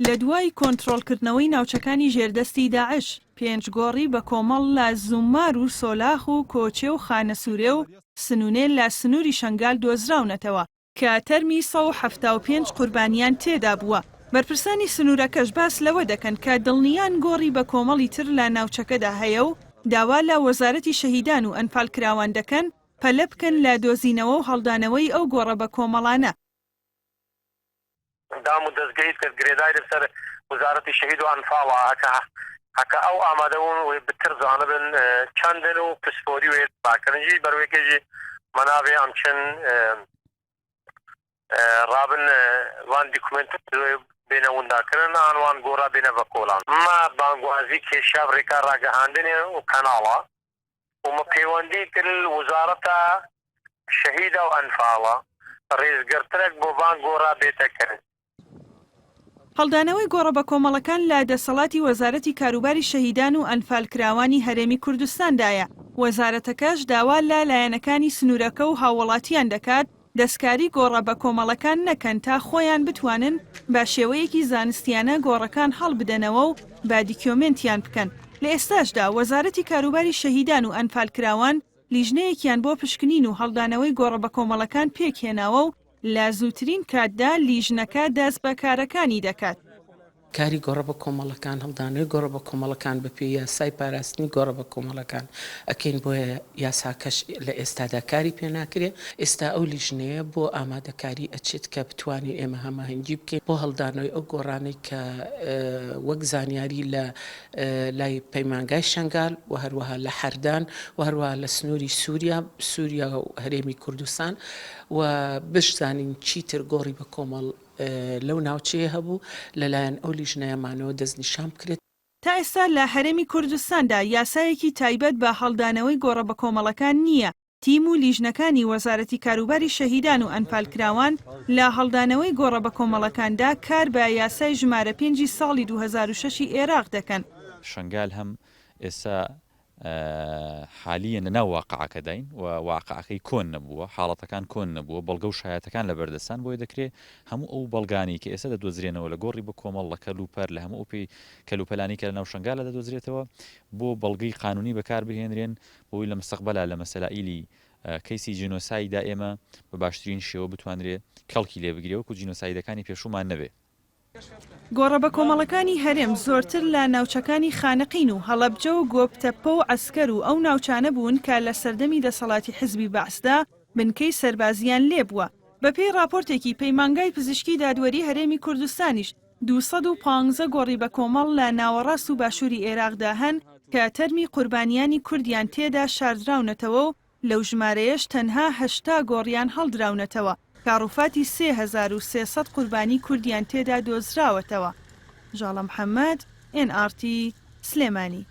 لە دوای کۆنترۆڵکردنەوەی ناوچەکانی ژێردەستی داعش، پێنج گۆڕی بەکۆمەڵ لە زوممار و سۆلاخ و کۆچێ و خانەسوورێ و سنونێ لە سنووری شەنگال دۆزراونەتەوە، کە تەرمی 175 قوربانییان تێدابووە، بەرپرسانی سنوورەکەش باس لەوە دەکەن کە دڵنیان گۆڕی بەکۆمەڵی تر لە ناوچەکەدا هەیە و داوا لە وەزارەتی شەهیدان و ئەنفالکراوان دەکەن پەلە بکەن لە دۆزینەوە و هەڵدانەوەی ئەو گۆڕە بەکۆمەڵانە. دام و دەزگەیت کرد گرێدای لەسەر وزارەتی شەهید و ئەنفاڵە هەکە هەکە ئەو ئامادە بوون وێ بتر زانبن چەندن و پسپۆری وێ باکرن ژی بەروێکێ ژی مەناڤێ ئەم چن ڕابن وان دیکومنت بێنە ونداکردن ئان وان گۆڕا بێنە ڤەکۆڵان مە بانگوازی کێشا ڕێکا ڕاگەهاندنێ و کەناڵە و مە پەیوەندی کرد وزارەتە شەهیدە و ئەنفاڵە ڕێزگرتنەک بۆ ڤان گۆڕا بێتە کرد. هەڵدانەوەی گۆڕە بەکۆمەڵەکان لە دەسەڵاتی وەزارەتی کاروباری شەهیدان و ئەنفالکراوانی هەرێمی کوردستاندایە، وەزارەتەکەش داوا لە لایەنەکانی سنوورەکە و هاووڵاتییان دەکات دەستکاری گۆڕە بەکۆمەڵەکان نەکەن تا خۆیان بتوانن بە شێوەیەکی زانستیانە گۆڕەکان هەڵبدەنەوە و بە دیکیۆمێنتیان بکەن. لە ئێستاشدا وەزارەتی کاروباری شەهیدان و ئەنفالکراوان لیژنەیەکیان بۆ پشکنین و هەڵدانەوەی گۆڕە بەکۆمەڵەکان پێکهێناوە و لە زووترین کاتدا لیژنەکە دەست بە کارەکانی دەکات. کاری گۆڕە بەکۆمەڵەکان، هەڵدانەوەی گۆڕە بەکۆمەڵەکان بەپێی یاسای پاراستنی گۆڕە بەکۆمەڵەکان ئەکەین، بۆیە یاساکەش لە ئێستادا کاری پێ ناکرێ، ئێستا ئەو لیژنەیە بۆ ئامادەکاری ئەچێت کە بتوانین ئێمە هەماهەنگی بکەین بۆ هەڵدانەوەی ئەو گۆڕانەی کە وەک زانیاری لە لای پەیمانگای شەنگال و هەروەها لە حەردان و هەروەها لە سنووری سووریا، سووریا و هەرێمی کوردستان و بشزانین چیتر گۆڕی بەکۆمەڵ لەو ناوچەیە هەبوو لەلایەن ئەو لیژنەیەمانەوە دەستنیشان بکرێت. تا ئێستا لە هەرێمی کوردستاندا یاسایەکی تایبەت بە هەڵدانەوەی گۆڕە بەکۆمەڵەکان نییە، تیم و لیژنەکانی وەزارەتی کاروباری شەهیدان و ئەنفالکراوان لە هەڵدانەوەی گۆڕە بەکۆمەڵەکاندا کار بە یاسای ژمارە پێنجی ساڵی 2006 ی ئێراق دەکەن. شەنگال هەم ئێستا حالیەن لە ناو واقعەکەداین و واقعەکەی کۆن نەبووە، حاڵەتەکان کۆن نەبووە، بەڵگە و شایەتەکان لەبەردەستان، بۆیە دەکرێ هەموو ئەو بەڵگانەی کە ئێستا دەدۆزرێنەوە لە گۆڕی بەکۆمەڵ، لە کەلوپەل، لە هەموو ئەو پێی کەلوپەلانەی کە لە ناو شەنگالە دەدۆزرێتەوە بۆ بەڵگەی قانونی بەکار بهێنرێن بۆی لە مستەقبەلا لە مەسەلائیلی کەیسی جینۆسایدا ئێمە بە باشترین شێوە بتوانرێ کەڵکی لێ بگرێ وەکو جینۆسایدەکانی پێشوومان نەبێ. گۆڕە بەکۆمەڵەکانی هەرێم زۆرتر لە ناوچەکانی خانەقین و هەڵەبجە و گۆپتەپە و عەسکەر و ئەو ناوچانە بوون کە لە سەردەمی دەسەڵاتی حزبی بەعسدا بنکەی سەربازییان لێبووە. بەپێی ڕاپۆرتێکی پەیمانگای پزیشکی دادوەری هەرێمی کوردستانیش 215 گۆڕی بەکۆمەڵ لە ناوەڕاست و باشووری ئێراقدا هەن کە تەرمی قوربانیانی کوردیان تێدا شاردراونەتەوە و لەو ژمارەیەش تەنها 80 گۆڕیان هەڵدراونەتەوە کە ڕوفاتی 3300 قوربانی کوردیان تێدا دۆزراوەتەوە. ژاڵە محەمەد، ئێن ئاڕ تی، سلێمانی.